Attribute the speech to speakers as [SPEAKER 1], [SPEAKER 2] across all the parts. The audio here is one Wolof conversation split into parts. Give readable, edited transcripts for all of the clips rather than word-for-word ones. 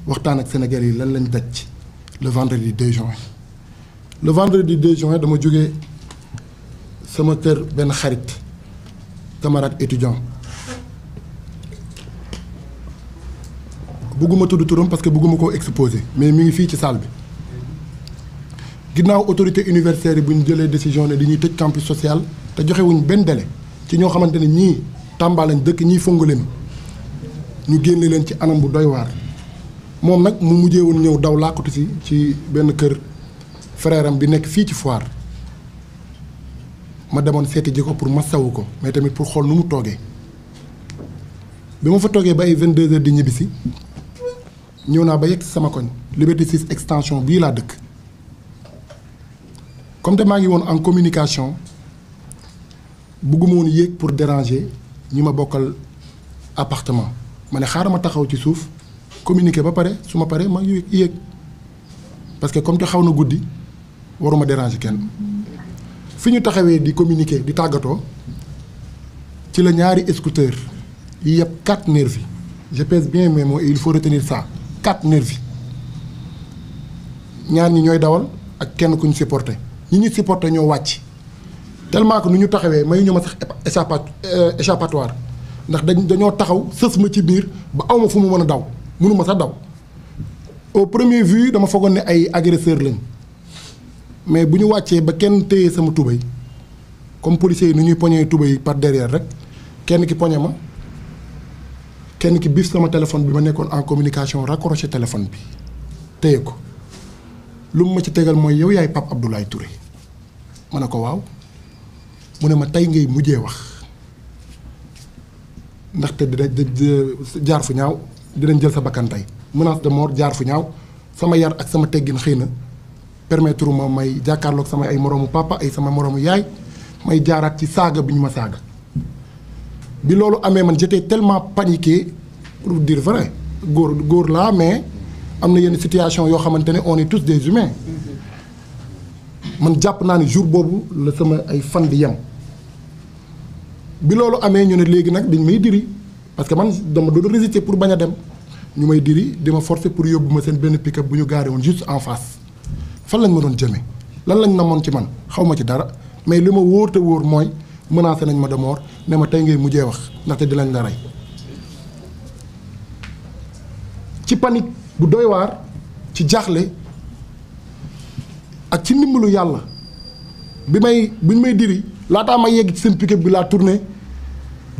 [SPEAKER 1] waxtaan ak Sénégalais yi lan lañ daj le vendredi 2 juin. le vendredi 2 juin dama jógee sama kër benn xarit camarade étudiant bëgguma tudd turam parce que bëgguma koo exposer mais mi ngi fii ci salle bi ginnaaw autorité universitaire yi bu ñu jëlee décision ne dañuy tëj campus social te joxewuñ benn délai ci ñoo xamante ne ñii Tamba lañ dëkk ñii Fongolembi ñu génne leen ci anam bu doy waar moom nag mu mujjee woon ñëw daw làqatu si ci benn kër frère am bi nekk fii ci Foire ma demoon seeti ji ko pour masawu ko mais tamit pour xool nu mu toogee bi ma fa toogee ba ay 22h di ñibbisi ñëw naa ba yegg sama koñ Liberté 6 extension bii laa dëkk comme te maa ngi woon en communication bugguma woon yéeg pour déranger ñi ma bokkal appartement ma ne xaaral ma taxaw ci suuf communiquer ba pare su ma paree ma yéeg parce que comme te xaw na guddi waruma déranger kenn fi ñu taxawee di communiquer di tàggatoo ci la ñaari scooter yi yëpp 4 nervis je pèse bien mes mots et il faut retenir ça 4 nervis ñaar ñi ñooy dawal ak kenn ku ñu supporté ñi ñu supporté ñoo wàcc tellement que nu ñu taxawee may ñu ma sax échappatoire ndax dañoo taxaw sës ma ci biir ba awma fu mu mën a daw mënuma sax daw au premier vue dama foogoon ne ay agresseur lañ mais bu ñu wàccee ba kenn téye sama tubéy comme policiers yi nu ñuy poñee tubéy par derrière rek kenn ki poñe ma kenn ki bif sama téléphone bi ma nekkoon en communication raccroché téléphone bi téye ko lu mu ma ci tegal mooy yow yaay Pape Abdoulaye Touré ma ne ko waaw mu ne ma tey ngay mujjee wax ndaxte dina jaar fu ñaaw dinañ jël sa bakkan tey menace de mort jaar fu ñaaw sama yar ak sama teggin xëy na permettre ma may jàkkaarloog sama ay moroomu papa ay sama moroomu yaay may jaaraat ci saaga bi ñu ma saaga bi loolu amee man j'étais tellement paniqué pour dire vrai góor laa mais am na yenn situation yoo xamante ne on est tous des humains man jàpp naa ne jour boobu la sama ay fan di yem bi loolu amee ñu ne léegi nag dañ may diri parce que man dama doon résister pour bañ a dem ñu may diri di ma forcer pour yóbbu ma seen benn pick-up bu ñu gaaree woon juste en face fan lañ ma doon jëmee lan lañ namoon ci man xaw ma ci dara mais li ma wóor te wóor mooy menacé nañ ma de mort ne ma tey ngay mujjee wax ndaxte di lañ la rey ci panique bu doy waar ci jaaxle ak ci ndimbalu yàlla bi ñu may diri laataa ma yegg ci seen pick-up bi laa tourné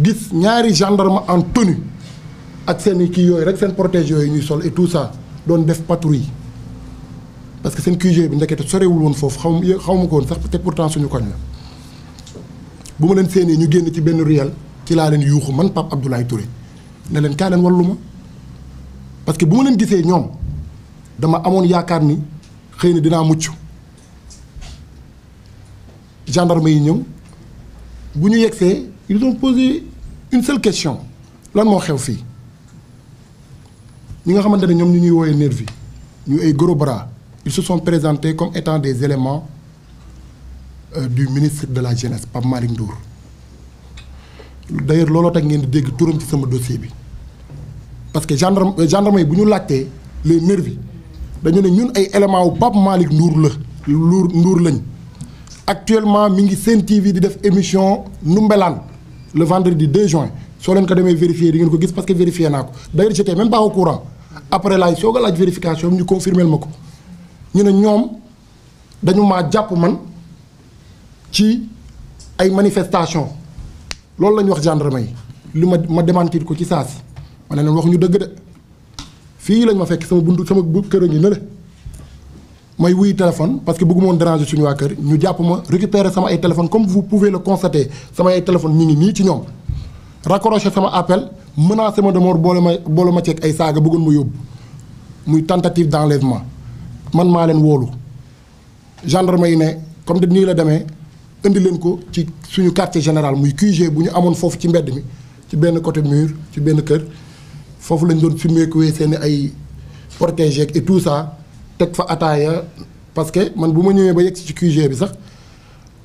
[SPEAKER 1] gis ñaari gendarme en tenue ak seen kii yooyu rek seen protège yooyu ñuy sol et tout ça doon def patrouille parce que seen QG bi ndekete sorewul woon foofu xaw ma ko woon sax te pourtant suñu koñ la bu ma leen séenee ñu génn ci benn ruelle ci laa leen yuuxu man Pape Abdoulaye Touré ne leen kaa leen wallu ma parce que bu ma leen gisee ñoom dama amoon yaakaar ni xëy na dinaa mucc gendarme yi ñëw bu ñu yegsee ils ont posé une seule question lan moo xew fii ñi nga xamante ne ñoom ñu ñuy wooyee nervi ñu ay gros bras ils se sont présentés comme étant des éléments du ministre de la jeunesse Pape Malick Ndour d'ailleurs looloo tax ngeen di dégg turam ci sama dossier bi parce que gendarme yi bu ñu laajtee les nervis dañu ne ñun ay éléments wu Pape Malick Ndour Ndour lañ actuellement mi ngi Sen TV di def émission Ndoumbelane le vendredi 2 juin soo leen ko demee vérifier di ngeen ko gis parce que vérifié naa ko d'ailleurs j'étais même pas au courant après laay soog a laaj vérification ñu confirmer ma ko ñu ne ñoom dañu maa jàpp man ci ay manifestation loolu la ñu wax gendarme yi li ma démentir ko ci saa si ma ne leen wax ñu dëgg de fii lañ ma fekk sama kër a ngi ne le may wuy téléphone parce que bëgguma woon déranger suñu waa kër ñu jàpp ma récupérer sama ay téléphone comme vous pouvez le constater sama ay téléphone ñu ngi nii ci ñoom raccroché sama appel menacé ma de mort boole ma ceeg ay saaga bëggoon ma yóbbu muy tentative d'enlèvement man maa leen wóolu gendarme yi ne comme de nii la demee indi leen ko ci suñu quartier général muy QG bu ñu amoon foofu ci mbedd mi ci benn côté mur ci benn kër foofu lañ doon filmer ku seen ay protégé et tout ça teg fa ataaya parce que man bu ma ñëwee ba yegg ci QG bi sax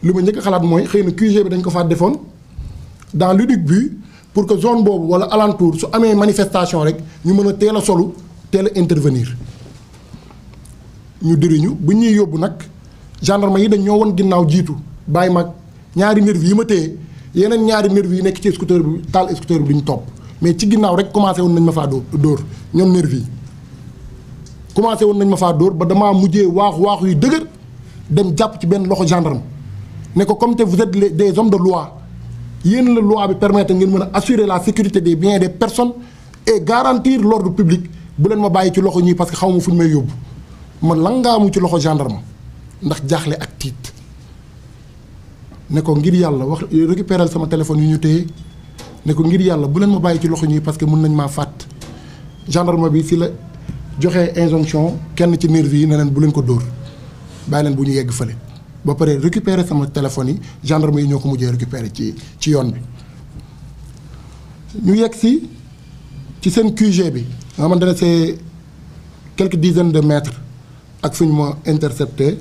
[SPEAKER 1] li ma njëkk a xalaat mooy xëy na QG bi dañ ko faa defoon dans l'unique but pour que zone boobu wala alentour su amee manifestation rek ñu mën a teel a solu teel a intervenir ñu diriñu bu ñuy yóbbu nag gendarme yi dañ ñoo won ginnaaw jiitu bàyyi mag ñaari nervi yi ma téye yeneen ñaari nervi yi nekk ci scooter bi taal scooter bi duñ topp mais ci ginnaaw rek commencé woon nañ ma faa dóor ñoom nervi yi commencé woon nañ ma faa dóor ba damaa mujjee waaxu yu dëgër dem jàpp ci benn loxo gendarme ne ko comme te vous êtes des hommes de loi yéen la loi bi permettre ngeen mën a assurer la sécurité des biens et des personnes et garantir l'ordre public bu leen ma bàyyi ci loxo ñii parce que xaw ma fu ñu may yóbbu ma langaamu ci loxo gendarme ndax jaaxle ak tiit ne ko ngir yàlla wax récupérer sama téléphone yu ñu téye ne ko ngir yàlla bu leen ma bàyyi ci loxo ñii parce que mën nañ maa fàtt gendarme bi si la joxe injonction kenn ci nervi yi ne leen bu leen ko dóor bàyyi leen bu ñu yegg fële ba pare récupérer sama téléphone yi gendarme yi ñoo ko mujjee récupérer ci yoon bi ñu yegg si ci seen QG bi nga xamante ne c'est quelques dizaines de mètres ak fi ñu ma intercepté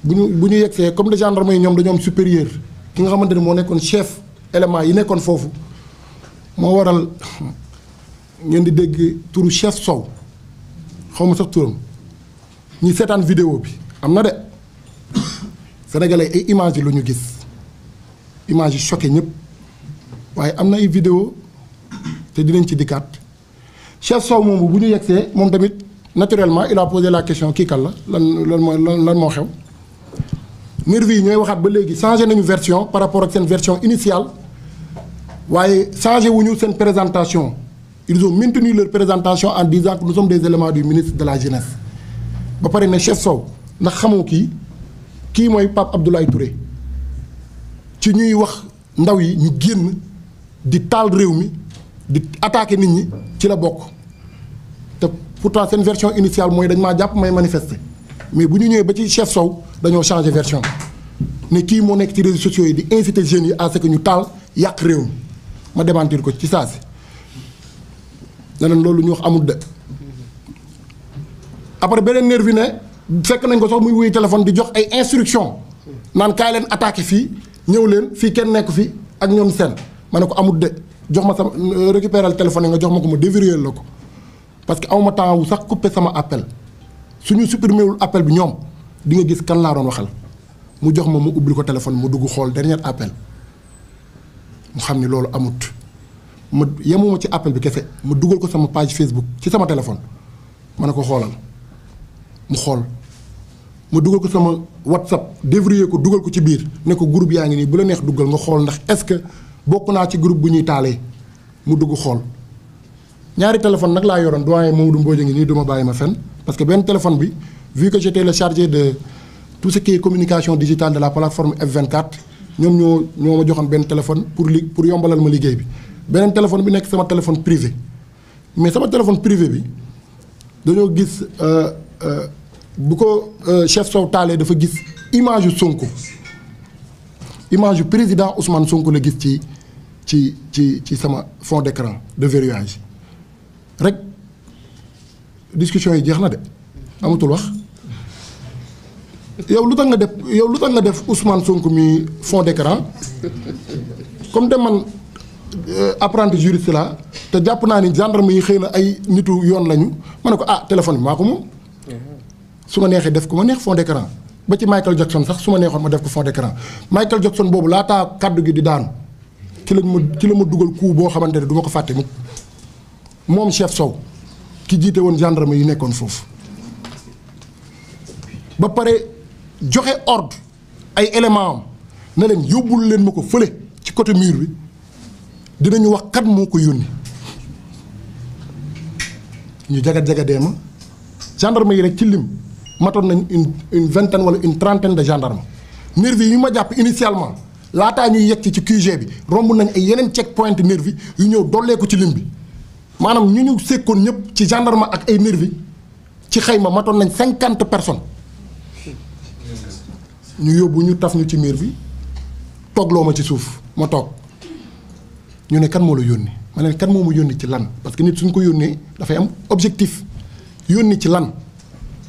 [SPEAKER 1] bu ñu yeggsee comme de gendarme yi ñoom dañoo am supérieur ki nga xamante ne moo nekkoon chef élément yi nekkoon foofu moo waral ngeen di dégg turu chef Sow xaw ma sax turam ñi seetaan vidéo bi am na de sénégalais ay images yi lu ñu gis images yi choqué ñëpp waaye am na ay vidéo te dinañ ci dikkaat chef Sow moomu bu ñu yeggsee moom tamit naturellement il a posé la question kii kan la lan moo xew nervi yi ñooy waxaat ba léegi changé nañu version par rapport ak seen version initiale waaye changé wuñu seen présentation ils ont maintenu leur présentation en disant que nous sommes des éléments du ministre de la jeunesse ba pare ne chef Sow ndax xamoo kii mooy Pape Abdoulaye Touré ci ñuy wax ndaw yi ñu génn di taal réew mi di attaquer nit ñi ci la bokk te pourtant seen version initiale mooy dañ maa jàpp may manifester mais bu ñu ñëwee ba ci chef Sow dañoo changer version ne kii moo nekk ci réseaux sociaux yi di inciter jeunes yi à ce que ñu taal yàq réew mi ma démentir ko ci saa si ne leen loolu ñu wax amul de après beneen nervi ne fekk nañ ko sax muy wuy téléphone di jox ay instructions naan kaay leen attaqué fii ñëw leen fii kenn nekk fi ak ñoom seen ma ne ko amul de jox ma sama récupérer téléphone yi nga jox ma ko ma déverrouiller la ko parce que awma temps wu sax couper sama appel suñu supprimer wul appel bi ñoom di nga gis kan laa doon waxal mu jox ma mu ubbi ko téléphone mu dugg xool dernier appel mu xam ni loolu amut ma yemuma ci appel bi kese ma dugal ko sama page Facebook ci sama téléphone ma ne ko xoolal mu xool ma dugal ko sama WhatsApp déverrouiller ko dugal ko ci biir ne ko groupe yaa ngi nii bu la neex duggal nga xool ndax est-ce que bokk naa ci groupe bu ñuy taalee mu dugg xool ñaari téléphone nag laa yoroon doyen Mamadou Mbodj ngi nii du ma bàyyi ma fen parce que benn téléphone bi vu que j'étais le chargé de tout ce qui est communication digitale de la plateforme F24 ñoom ñoo ma joxoon benn téléphone pour yombalal ma liggéey bi beneen téléphone bi nekk sama téléphone privé mais sama téléphone privé bi dañoo gis bu ko chef Sow taalee dafa gis image yu Sonko image yu président Ousmane Sonko la gis ci sama fond d'écran de verrouillage rek discussion yi jeex na de amatul wax yow lu tax nga def Ousmane Sonko mi fond d'écran comme de man apprenti juriste la te jàpp naa ni gendarme yi xëy na ay nitu yoon lañu ma ne ko téléphone bi maa ko moom su ma neexee def ko ma neex fond d'écran ba ci Michael Jackson sax su ma neexoon ma def ko fond d'écran Michael Jackson boobu laataa kaddu gi di daanu ci la ma dugal coup boo xamante ne du ma ko fàtte mukk moom chef Sow ki jiite woon gendarme yi nekkoon foofu ba pare joxe ordre ay éléments am ne leen yóbbul leen ma ko fële ci côté mur bi dinañu wax kat moo ko yónni ñu jagadee ma gendarme yi rek ci lim matoon nañ une vingtaine wala une trentaine de gendarmes nervi yi ma jàpp initialement laataa ñuy yegg ci QG bi romb nañ ay yeneen check point nervi yu ñëw dolleeku ci lim bi maanaam ñu sekkoon ñëpp ci gendarme ak ay nervi ci xayma matoon nañ 50 personnes ñu yóbbu ñu taf ñu ci miir bi toogloo ma ci suuf ma toog ñu ne kan moo la yónni ma ne kan moo ma yónni ci lan parce que nit suñ ko yónnee dafay am objectif yónni ci lan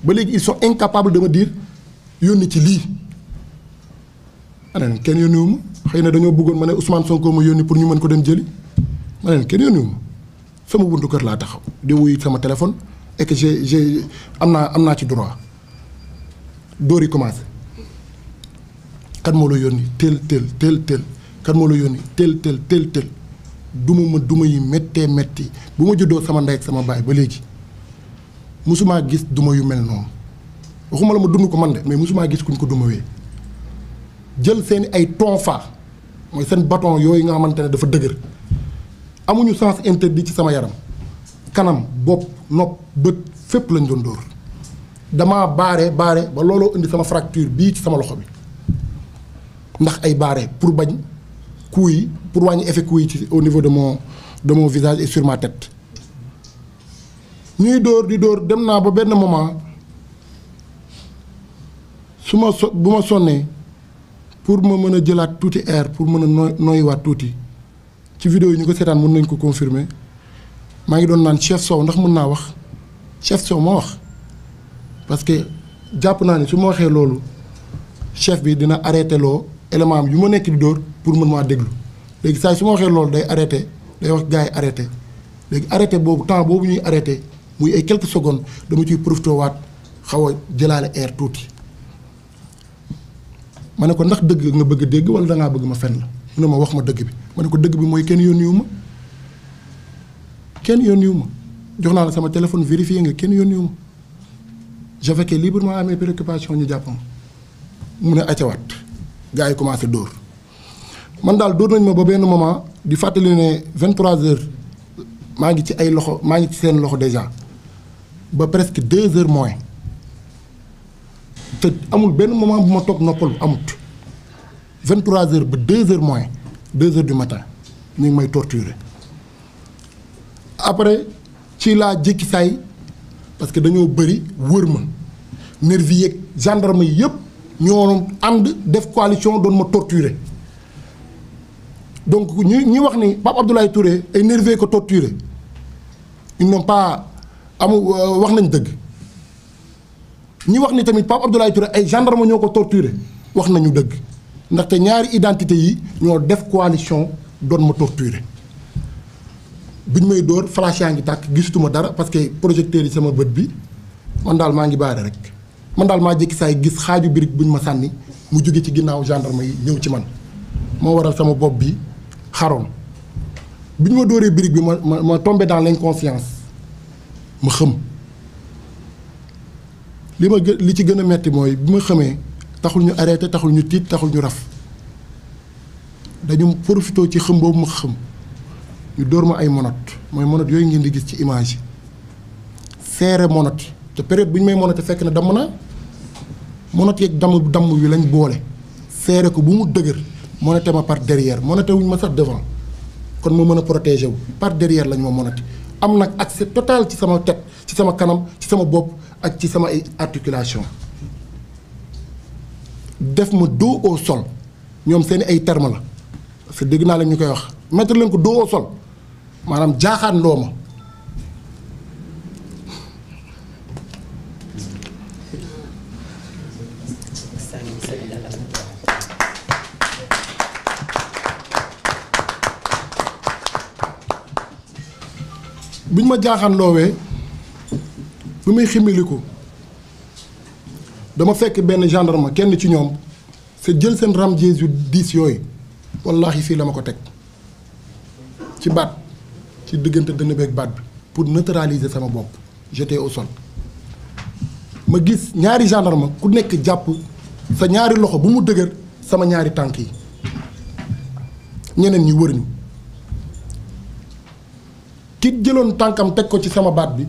[SPEAKER 1] ba léegi ils sont incapables de me dire yónni ci lii ma ne leen kenn yónniwu ma xëy na dañoo bëggoon ma ne Ousmane Sonko ma yónni pour ñu mën ko dem jëli ma ne leen kenn yónniwu ma sama buntu kër laa taxaw di wuy sama téléphone et que j'ai am naa ci droit dóor yi commencé kan moo la yónni teel kan moo la yónni teel duma yi méttee métti bu ma juddoo sama ndey ak sama baay ba léegi musumaa gis duma yu mel noonu waxuma la ma dund ko man de mais musumaa gis kuñ ko dumawee jël seeni ay tonfa mooy seen bâton yooyu nga xamante ne dafa dëgër amuñu sens interdit ci sama yaram kanam bopp nopp bët fépp lañ doon dóor damaa baare ba looloo indi sama fracture bii ci sama loxo bi ndax ay baare pour bañ coups yi pour wàññi effet coups yi ci au niveau de mon visage et sur ma tête ñuy dóor di dóor dem naa ba benn moment bu ma sonnee pour ma mën a jëlaat tuuti air pour mën a noyyiwaat tuuti ci vidéo yi ñu ko seetaan mën nañ ko confirmer maa ngi doon naan chef Sow ndax mën naa wax chef Sow ma wax parce que jàpp naa ne su ma waxee loolu chef bi dina arrêté loo élément am yu ma nekk di dóor pour mën maa déglu léegi saa su ma waxee loolu day arrêté day wax gars yi arrêté léegi arrêté boobu temps boobu ñuy arrêté muy ay quelques secondes dama ciy profité waat xaw a jëlaale air tuuti. ma ne ko ndax dëgg nga bëgg dégg wala dangaa bëgg ma fen la mu ne ma wax ma dëgg bi ma ne ko dëgg bi mooy kenn yónniwu ma jox naa la sama téléphone vérifié nga kenn yónniwu ma j'avais que librement à mes préoccupations ñu jàpp ma mu ne accawaat gars yi commencé dóor man daal dóor nañ ma ba benn moment di fàttali ne 23h maa ngi ci ay loxo maa ngi ci seen loxo déjà ba presque 2h moins te amul benn moment bu ma toog noppalu amut 23h ba 2h moins 2h du matin ñu ngi may torturer après ci laa jékki saay parce que dañoo bëri wër ma nervi yeeg gendarme yi yëpp ñoo ànd def coalition doon ma torturer donc ñi wax ni Pape Abdoulaye Touré ay nervi ko torturer ils n'ont pas wax nañ dëgg. ñi wax ni tamit Pape Abdoulaye Touré ay gendarme ñoo ko torturé wax nañu dëgg ndaxte ñaari identité yi ñoo def coalition doon ma torturé biñ may dóor flash yaa ngi tàkk gisatuma dara parce que projecteur yi sama bët bi man daal maa ngi baare rek man daal maa jékki saay gis xaaju birig buñ ma sànni mu jóge ci ginnaaw gendarme yi ñëw ci man moo waral sama bopp bi xaroon biñ ma dóoree birig bi ma tombé dans l'inconscience ma xëm li ci gën a metti mooy bi ma xamee taxul ñu arrêté taxul ñu tiit taxul ñu raf dañu profité ci xëm boobu ma xëm ñu dóor ma ay monote mooy monote yooyu ngeen di gis ci image yi seere monote te période bu ñu may monote fekk na damm na monote yeeg damm wi lañ boole seere ko bu mu dëgër monote ma par derrière monote wuñ ma sax devant kon ma mën a protéger wu par derrière lañ ma monote am nag accès total ci sama tête ci sama kanam ci sama bopp ak ci sama ay articulation def ma dos au sol ñoom seeni ay terme la parce que dégg naa leen ñu koy wax mettre leen ko dos au sol maanaam jaaxaan loo ma biñ ma jaaxaan loowee bi may ximiliku dama fekk benn gendarme kenn ci ñoom c'est jël seen ramjees yu diis yooyu wallaahi fii la ma ko teg ci baat ci diggante dënn beeg baat bi pour neutraliser sama bopp j'étais au sol ma gis ñaari gendarme ku nekk jàpp sa ñaari loxo bu mu dëgër sama ñaari tànk yi ñeneen ñi wër ñu ki jëloon tànkam teg ko ci sama baat bi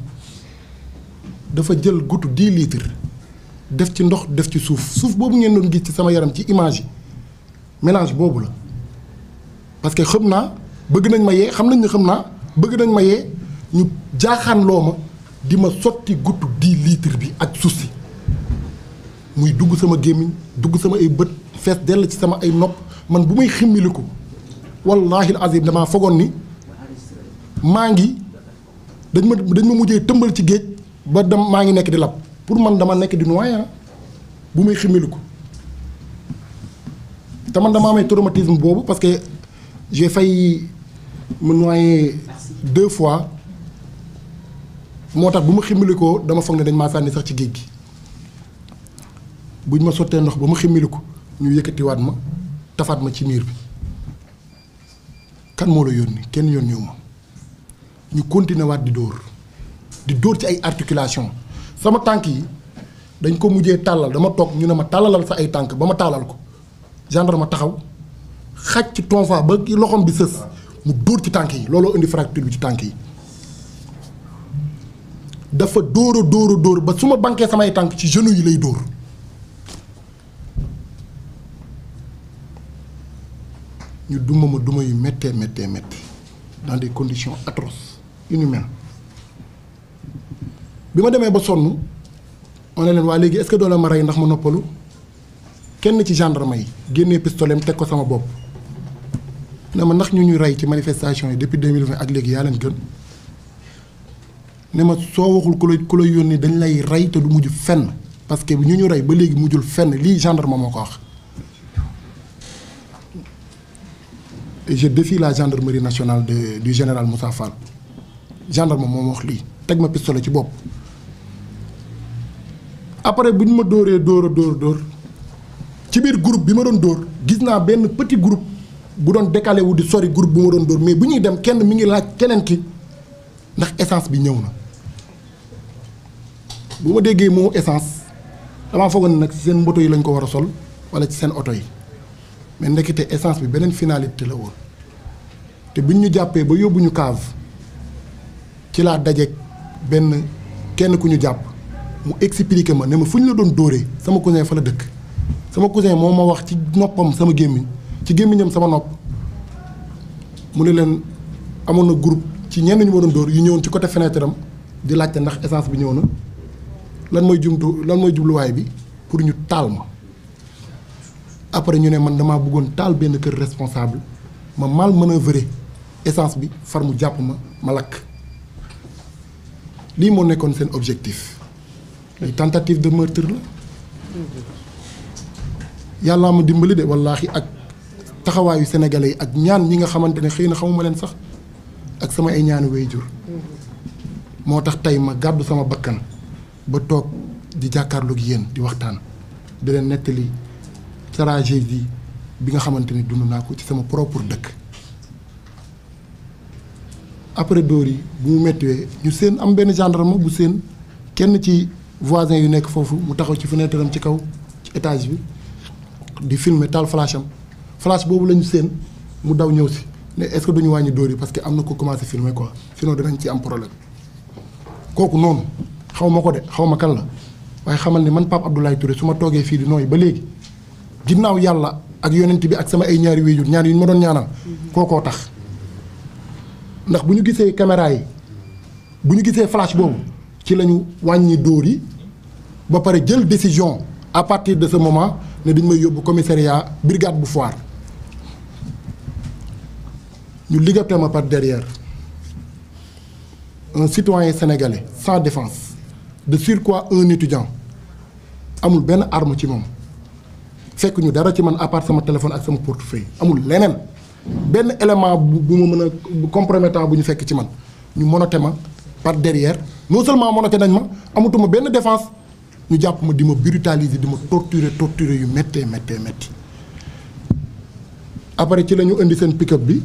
[SPEAKER 1] dafa jël gutu 10 litres def ci ndox def ci suuf boobu ngeen doon gis ci sama yaram ci image yi mélange boobu la parce que xam naa bëgg nañ ma yee xam nañ ne xam naa bëgg nañ ma yee ñu jaaxaan loo ma di ma sotti gutu 10 litres bi ak suuf si muy dugg sama gémmiñ dugg sama ay bët fees dell ci sama ay nopp man bu may ximmiliku wallaahi azim damaa fogoon ni maa ngi dañ ma mujjee tëmbal ci géej ba dem maa ngi nekk di lab pour man dama nekk di noyé bu may ximiliku te man dama amee traumatisme boobu parce que j'ai failli me noyer 2 fois moo tax bu ma ximmilikoo dama foog ne dañ maa sànni sax ci géej gi buñ ma sottee ndox ba ma ximmiliku ñu yëkkatiwaat ma tafaat ma ci miir bi kan moo la yónni kenn yónniwu ma ñu continuer waat di dóor ci ay articulation sama tànk yi dañ ko mujjee tàllal dama toog ñu ne ma tàllalal sa ay tànk ba ma tàllal ko gendarme ma taxaw xaj ci tonfa ba loxoom bi sës mu dóor ci tànk yi looloo indi fracture bi ci tànk yi dafa dóor ba su ma bankee samay tànk ci genou yi lay dóor ñu duma yu méttee dans des conditions atroces inhumaines bi ma demee ba sonn on ne leen waa léegi est-ce que doo la ma rey ndax ma noppalu kenn ci gendarme yi génnee pistolet teg ko sama bopp ne ma ndax ñu rey ci manifestation yi depuis 2020 ak léegi yaa leen gën ne ma soo waxul ku la yónni dañ lay rey te du mujj fenn parce que ñu rey ba léegi mujjul fenn lii gendarme moo ko wax. Et je défie la gendarmerie nationale du général Moussa Fall gendarme moom wax lii teg ma pistolet ci bopp. après bu ñu ma dóoree dóor ci biir groupe bi ma doon dóor gis naa benn petit groupe bu doon décalé wu di sori groupe bu ma doon dóor mais bu ñuy dem kenn mi ngi laaj keneen ki ndax essence bi ñëw na. bu ma déggee moo essence damaa foogoon nag ci seen moto yi lañ ko war a sol wala ci seen oto yi mais ndekete essence bi beneen finalité la woon te buñ ñu jàppee ba yóbbu ñu cave ci laa dajeeg benn kenn ku ñu jàpp mu expliqué ma ne ma fu ñu la doon dóoree sama cousin fa la dëkk sama cousin moo ma wax ci noppam sama gémmiñ ci gémmiñam sama nopp mu ne leen amoon na groupe ci ñenn ñu ma doon dóor yu ñëwoon ci côté fenêtre am di laajte ndax essence bi ñëw na lan mooy jubluwaay bi pour ñu taal ma après ñu ne man damaa bëggoon taal benn kër responsable ma mal manœuvrer essence bi far mu jàpp ma lakk lii moo nekkoon seen objectif ay tentative de meurtre la yàllaa ma dimbali de wallaahi ak taxawaayu sénégalais yi ak ñaan ñi nga xamante ne xëy na xamuma leen sax ak sama ay ñaani waajur moo tax tey ma gàddu sama bakkan ba toog di jàkkaarloog yéen di waxtaan di leen nettali tragédie bi nga xamante ni dund naa ko ci sama propre dëkk. après dóor yi bu mu méttiwee ñu seen am benn gendarme bu seen kenn ci voisin yu nekk foofu mu taxaw ci fenêtre am ci kaw ci étage bi di filmer taal flash am flash boobu la ñu seen mu daw ñëw si ne est-ce que duñu wàññi dóor yi parce que am na ko commencé filmer quoi sinon dinañ ci am problème kooku noonu. xaw ma ko de xaw ma kan la waaye xamal ni man Pape Abdoulaye Touré su ma toogee fii di nooy ba léegi ginnaaw yàlla ak yonent bi ak sama ay ñaari wéyjur ñaar yu ñu ma doon ñaanal kookoo tax ndax bu ñu gisee caméra yi bu ñu gisee flash boobu ci la ñu wàññi dóor yi ba pare jël décision à partir de ce moment ne dañ may yóbbu commissariat brigade bu Foire ñu liggéey ma par derrière un citoyen sénégalais sans défense. de surcroît un étudiant amul benn arme ci moom fekk ñu dara ci man à part sama téléphone ak sama portefeuille amul leneen benn élément bu ma mën a compromettant bu ñu fekk ci man ñu menotté ma par derrière non seulement menotté nañ ma amatuma benn défense ñu jàpp ma di ma brutaliser di ma torturer yu méttee métti après ci la ñu indi seen pick-up bi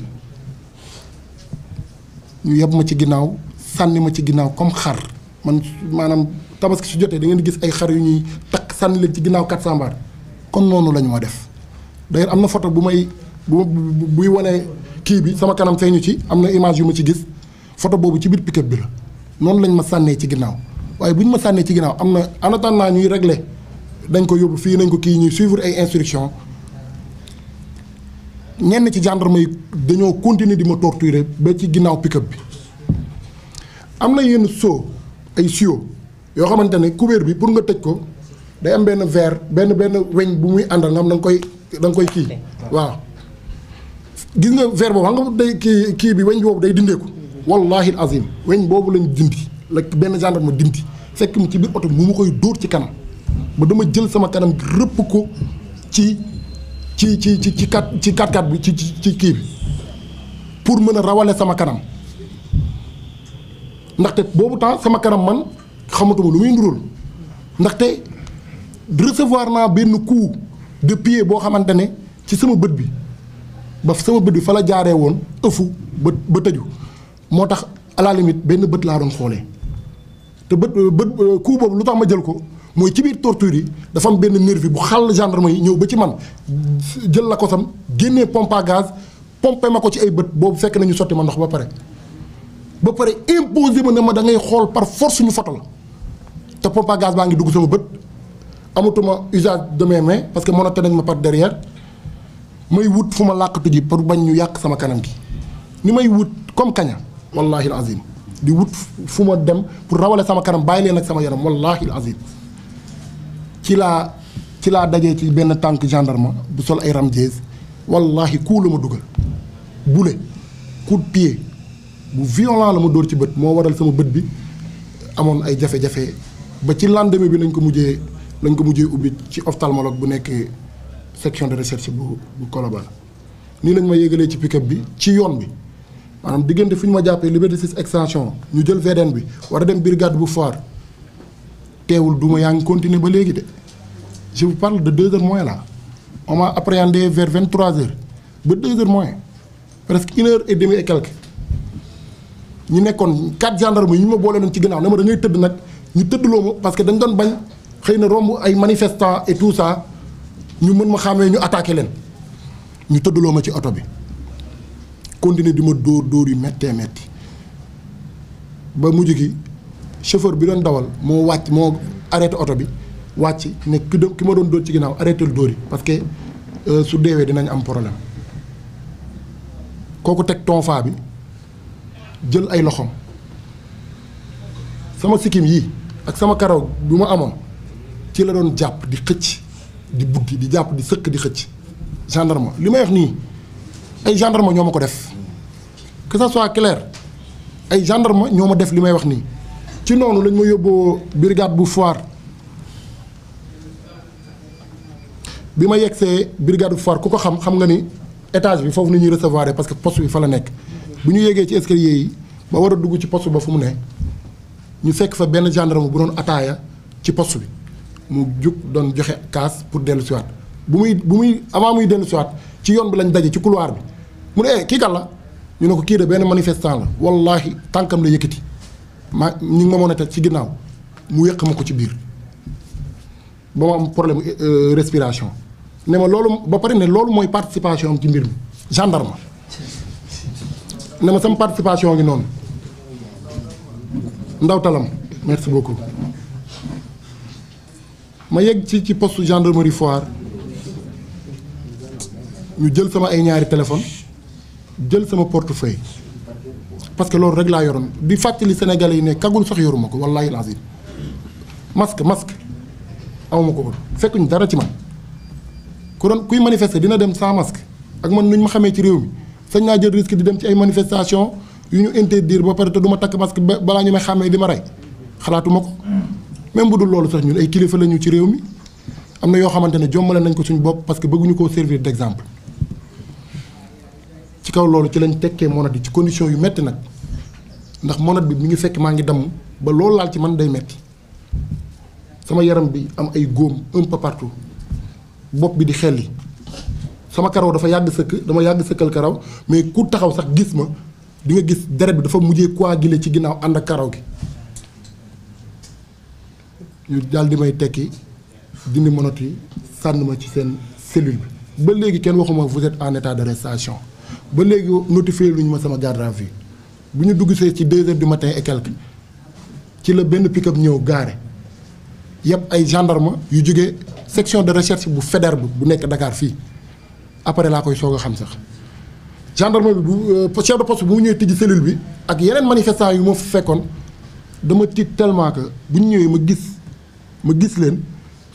[SPEAKER 1] ñu yeb ma ci ginnaaw sànni ma ci ginnaaw comme xar. man maanaam tabaski su jotee da ngeen di gis ay xar yu ñuy takk sànni leen ci ginnaaw 400 mbaar kon noonu la ñu ma def d'ailleurs am na photo buy wane kii bi sama kanam feeñu ci am na image yu ma ci gis photo boobu ci biir pick-up bi la noonu lañ ma sànnee ci ginnaaw waaye bu ñu ma sànnee ci ginnaaw am na en attendant ñuy régler dañ ko yóbbu fii nañ ko kii ñuy suivre ay instructions ñenn ci gendarme yi dañoo continuer di ma torturer ba ci ginnaaw pick-up bi am na yenn ay tuyaux yoo xamante ne couvert bi pour nga tëj ko day am benn verre benn weñ bu muy àndal nga xam da nga koy kii waaw gis nga verre boobu xam nga day kii bi weñ boobu day dindeeku wallahi azim weñ boobu lañ dindi la benn gendarme dindi fekk mu ci biir oto mu ma koy dóor ci kanam ba dama jël sama kanam rëpp ko ci 4x4 bi ci kii bi pour mën a rawale sama kanam ndaxte boobu temps sama kanam man xamatuma lu muy ndurul ndaxte recevoir naa benn coup de pied boo xamante ne ci sama bët bi ba sama bët bi fa la jaaree woon ëfu ba tëju moo tax à la limite benn bët laa doon xoolee te bët coup boobu lu tax ma jël ko mooy ci biir torture yi dafa am benn nervi bu xàll gendarme yi ñëw ba ci man jël la ko sam génnee pompe à gaz pompé ma ko ci ay bët boobu fekk nañu sotti ma ndox ba pare imposé ma ne ma da ngay xool par force ñu foto la te pompe à gaz baa ngi dugg sama bët amatuma usage de mes mains parce que monote nañ ma par derrière may wut fu ma làqatu ji pour bañ ñu yàq sama kanam gi ni may wut comme kaña wallahi al azim di wut fu ma dem pour rawale sama kanam bàyyi leen ak sama yaram wallahi al azim ci laa dajee ci benn tànk gendarme bu sol ay ramjees wallahi coup la ma dugal bule coup de pied bu violent la ma dóor ci bët moo waral sama bët bi amoon ay jafe-jafe ba ci lendemain bi lañ ko mujjee ubbi ci ophtalmologue bu nekk section de recherche bu Colobane nii lañ ma yégalee ci pick-up bi ci yoon bi maanaam diggante fi ñu ma jàppee Liberté 6 extension ñu jël VDN bi war a dem brigade bu Foire teewul duma yaa ngi continuer ba léegi de je vous parle de 2 heures moins là on m'a appréhendé vers 23 heures ba 2 heures moins presque 1 heure et demie et quelque ñu nekkoon 4 gendarmes yi ñu ma boole noonu ci gannaaw ne ma da ngay tëdd nag ñu tëddloo ma parce que dañ doon bañ xëy na romb ay manifestants et tout ça ñu mën ma xàmmee ñu attaqué leen ñu tëddloo ma ci oto bi continuer di ma dóor yu méttee métti ba mujj gi chauffeur bi doon dawal moo arrêté oto bi wàcc ne ki ma doon dóor ci ginnaaw arrêté lu dóor yi parce que su deewee dinañ am problème kooku teg tonfa bi jël ay loxoom sama sikkim yi ak sama karaw bi ma amoon ci la doon jàpp di xëcc di buddi di jàpp di sëkk di xëcc gendarme li may wax nii ay gendarme ñoo ma ko def que ça soit clair ay gendarme ñoo ma def li may wax nii ci noonu lañ ma yóbboo brigade bu Foire bi ma yegsee brigade bu Foire ku ko xam nga ni étage bi foofu ni ñuy recevoir parce que poste bi fa la nekk bu ñu yéegee ci escalier yi ba war a dugg ci poste ba fu mu ne ñu fekk fa benn gendarme bu doon ataaya ci poste bi mu jug doon joxe kaas pour dellu siwaat bu muy avant muy dellu siwaat ci yoon bi lañ daje ci couloir bi mu ne kii kan la ñu ne ko kii de benn manifestant la wallahi tànkam la yëkkati ñu ngi ma mën a teg ci ginnaaw mu yëq ma ko ci biir ba ma am problème respiration ne ma loolu ba pare ne loolu mooy participation am ci mbir mi gendarme ne ma sama participation ngi noonu ndaw talam merci beaucoup ma yegg ci poste gendarmerie Foire ñu jël sama ay ñaari téléphone jël sama portefeuille parce que loolu rek laa yoroon di fàttali Sénégalais yi ne kagul sax yoruma ko wallahi lazim masque awma ko fekkuñ dara ci man kuy manifester dina dem sans masque ak man nuñ ma xamee ci réew mi sañ naa jël risque di dem ci ay manifestation yu ñu interdire ba pare te du ma takk masque balaa ñu may xàmmee di ma rey xalaatuma ko même bu dul loolu sax ñun ay kilifa lañu ci réew mi am na yoo xamante ne jommale nañ ko suñu bopp parce que bëgguñu koo servir d'exemple ci kaw loolu ci lañ tekkee monat yi ci condition yu metti nag ndax monat bi mi ngi fekk maa ngi damm ba loolu laal ci man day metti sama yaram bi am ay góom un peu partout bopp bi di xelli sama karaw dafa dama yàgg sëkkal karaw mais ku taxaw sax gis ma di nga gis deret bi dafa mujjee coagulé ci ginnaaw ànd ak karaw gi ñu daal di may tekki dindi monat yi sànn ma ci seen cellule bi ba léegi kenn waxuma vous êtes en état d'arrestation ba léegi notifié luñu ma sama garde à vue bu ñu dugg see ci 2 heures du matin et quelque ci la benn pick-up ñëw gaare yëpp ay gendarme yu jógee section de recherche bu Faidherbe bu nekk Dakar fii après laa koy soog a xam sax gendarme bi bu chef de poste bu mu ñëwee tijji cellule bi ak yeneen manifestants yu ma fa fekkoon dama tiit tellement que bu ñu ñëwee ma gis leen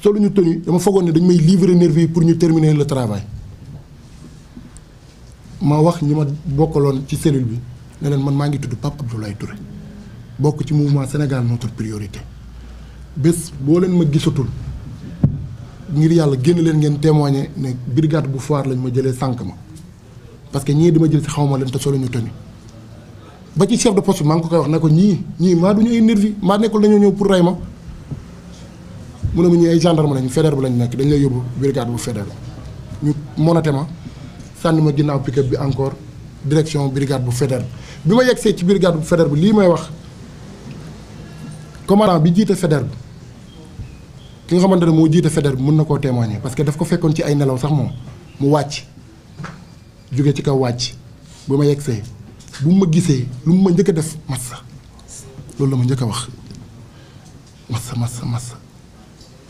[SPEAKER 1] solu ñu tenue dama foogoon ne dañ may livrer nervi yi pour ñu terminer le travail ma wax ñi ma bokkaloon ci cellule bi ne leen man maa ngi tudd Pape Abdoulaye Touré bokk ci mouvement Sénégal notre priorité bés boo leen ma gisatul ngir yàlla génn leen ngeen témoigner ne brigade bu Foire lañ ma jëlee sànq ma parce que ñii dama jël si xaw ma leen te solo ñu tenue ba ci chef de poste maa ngi ko koy wax ne ko ñii maa du ñu ay nervi maa nekkul dañoo ñëw pour rey ma mu ne ma ñii ay gendarme lañu Faidherbe lañu nekk dañ lay yóbbu brigade bu Faidherbe ñu monoté ma sànni ma ginnaaw pick-up bi encore direction brigade bu Faidherbe bi ma yegsee ci brigade bu Faidherbe lii may wax commandant bi jiite Faidherbe ki nga xamante ne moo jiite Faidherbe mën na koo témoigner parce que daf ko fekkoon ci ay nelaw sax moom mu wàcc jóge ci kaw wàcc ba ma yegsee bu ma gisee lu mu ma njëkk a def massa loolu la ma njëkk a wax massa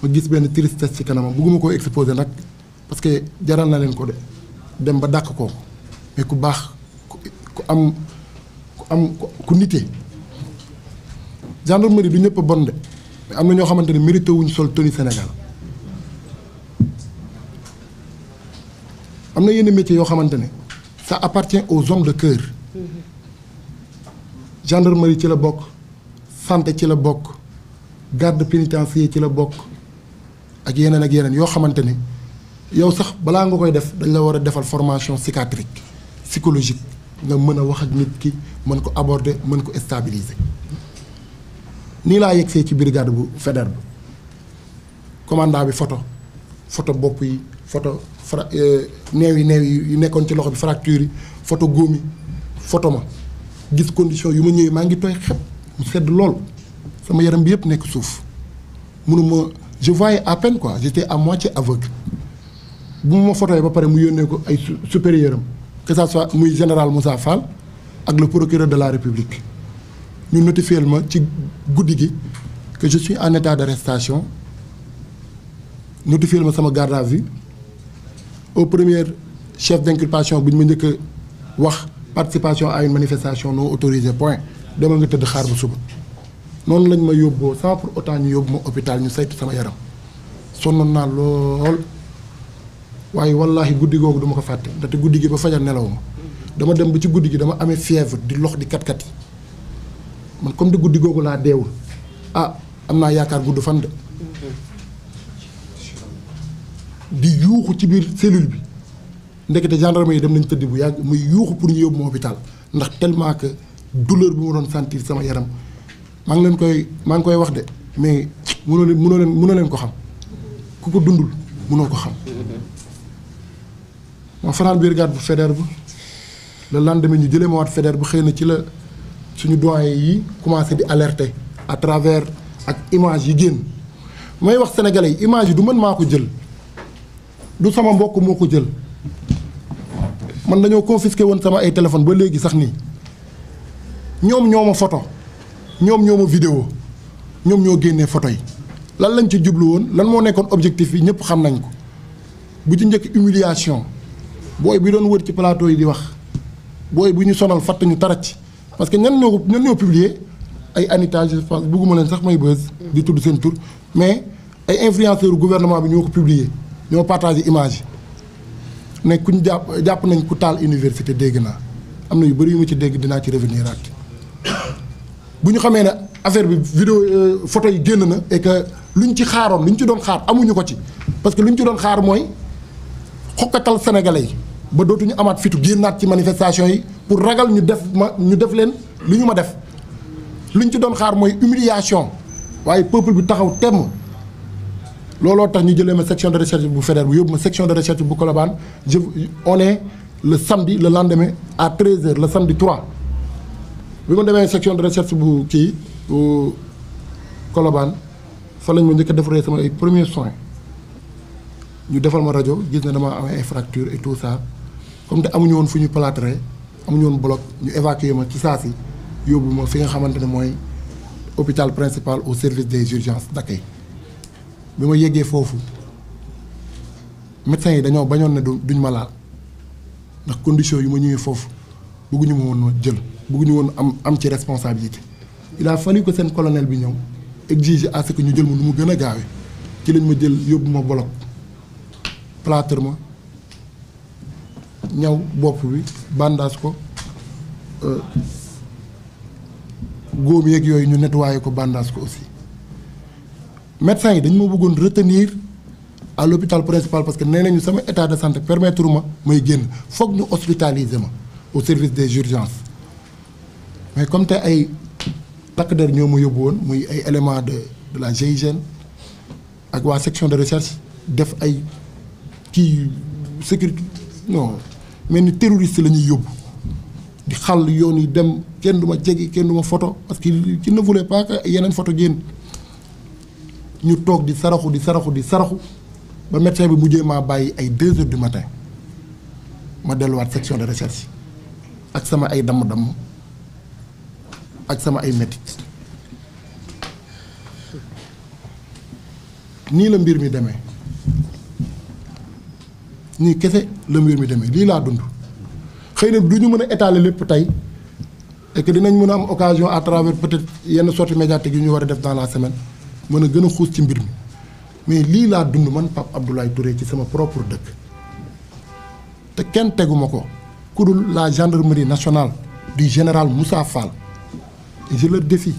[SPEAKER 1] ma gis benn tristesse ci kanamam bugguma koo exposer nag parce que jaral na leen ko de dem ba dàq kooku mais ku baax ku nite gendarmerie du ñëpp a bon de mais am na ñoo xamante ne mérité wuñ sol tenue Sénégal am na yenn métiers yoo xamante ne ça appartient aux hommes de cœur gendarmerie ci la bokk santé ci la bokk garde pénitentiaire ci la bokk ak yeneen yoo xamante ne yow sax balaa nga koy def dañ la war a defal formation psychiatrique psychologique nga mën a wax ak nit ki mën ko aborder mën ko stabiliser nii laa yegsee ci brigade bu Faidherbe commandant bi photo bopp yi neew yi yu nekkoon ci loxo bi fracture yi photo góom yi photo ma gis condition yu ma ñëwee maa ngi tooy xep mu sedd lool sama yaram bi yëpp nekk suuf mënuma je voyais à peine quoi j'étais à moitié aveugle bu ma photoyee ba pare mu yónnee ko ay supérieur am que ça soit muy général Moussa Fall ak le procureur de la République ñu notifié ma ci guddi gi que je suis en état d'arrestation notifié ma sama garde à vue au premier chef d'inculpation bi ñu ma njëkk a wax participation à une manifestation non autorisée point demal nga tëdd xaar bu suba noonu lañ ma yóbboo sans pour autant ñu yóbbu ma hôpital ñu saytu sama yaram sonnoon naa lool waaye wallaahi guddi googu duma ko fàtte ndaxte guddi gi ba fajar nelaw ma dama dem ba ci guddi gi dama amee fièvre di lox di kat-kat yi man comme di guddi googu laa deewul am naa yaakaar gudd fan de di yuuxu ci biir cellule bi ndekete gendarme yi dem nañ tëdd bu yàgg muy yuuxu pour ñu yóbbu ma hôpital ndax tellement que douleur bi ma doon sentir sama yaram maa ngi koy wax de mais mënoo leen ko xam ku ko dundul mënoo ko xam. ma fanaan brigade bu Faidherbe le lendemain ñu jëlee ma waat Faidherbe xëy na ci la suñu doyen yi commencé di alerter à travers ak image yi génn may wax sénégalais yi image yi du man maa ko jël du sama mbokk moo ko jël man dañoo confisqué woon sama ay téléphone ba léegi sax nii ñoom ñoo ma photo ñoom ñoo ma vidéo ñoom ñoo génnee photo yi lan lañ ci jublu woon lan moo nekkoon objectif yi ñëpp xam nañ ko bu ci njëkk humiliation booy bi doon wër ci plateau yi di wax booy bu ñu sonal fatt ñu taraj parce que ñan ñoo publier ay Anita je pense bëgguma leen sax may buzz di tudd seen tur mais ay influenceurs gouvernement bi ñoo ko publier ñoo partagé image yi ne kuñ jàpp nañ ku taal université dégg naa am na yu bëri yu ma ci dégg dinaa ci revenir at bu ñu xamee ne affaire bi vidéo photo yi génn na et que luñ ci xaaroon luñ ci doon xaar amuñu ko ci parce que luñ ci doon xaar mooy xokkatal sénégalais yi ba dootuñu amaat fitu génnaat ci manifestation yi pour ragal ñu def leen li ñu ma def luñ ci doon xaar mooy humiliation waaye peuple bi taxaw temm looloo tax ñu jëlee ma section de recherche bu Faidherbe bu yóbbu ma section de recherche bu Colobane on est le samedi le lendemain à 13h le samedi 3 bi ma demee section de recherche bu kii bu Colobane fa lañ ma njëkk a defaree sama ay premiers soins ñu defal ma rajo gis ne dama amee ay fracture et tout ça comme te amuñu woon fu ñu plâtré amuñu woon bloc ñu évacuer ma ci saa si yóbbu ma fi nga xamante ne mooy hôpital principal au service des urgences d'accueil bi ma yeggee foofu médecins yi dañoo bañoon ne duñ ma laal ndax condition yu ma ñëwee foofu bëgguñu ma woon jël bëgguñu woon am ci responsabilité il a fallu que seen colonel bi ñëw exiger à ce que ñu jël ma nu mu gën a gaawee ci lañ ma jël yóbbu ma bloc plâtre ma ñaw bopp bi bandage ko góom yeeg yooyu ñu nettoyé ko bandage ko aussi médecins yi dañu ma bëggoon retenir à l'hôpital principal parce que nee nañu sama état de santé permettre ma may génn foog ñu hospitaliser ma au service des urgences mais comme te ay takk der ñoo ma yóbbu woon muy ay éléments de la GIGN ak waa section de recherche def ay kii sécurité non mel ni terroriste la ñuy yóbbu di xàll yoon yi dem kenn du ma jegi kenn du ma photo parce que ci ne voulait pas que yeneen photo génn ñu toog di saraxu ba médecin bi mujjee maa bàyyi ay 2 heures du matin ma delluwaat section de recherche ak sama ay damm-damm ak sama ay métit nii la mbir mi demee nii kese la mbir mi demee lii laa dund xëy na du ñu mën a étaler lépp tey et que dinañ mën a am occasion à travers peut-être yenn sorties médiatiques yu ñu war a def dans la semaine mën a gën a xuus ci mbir mi mais lii laa dund man Pape Abdoulaye Touré ci sama propre dëkk te kenn teguma ko ku dul la gendarmerie nationale du général Moussa Fall et je leur défie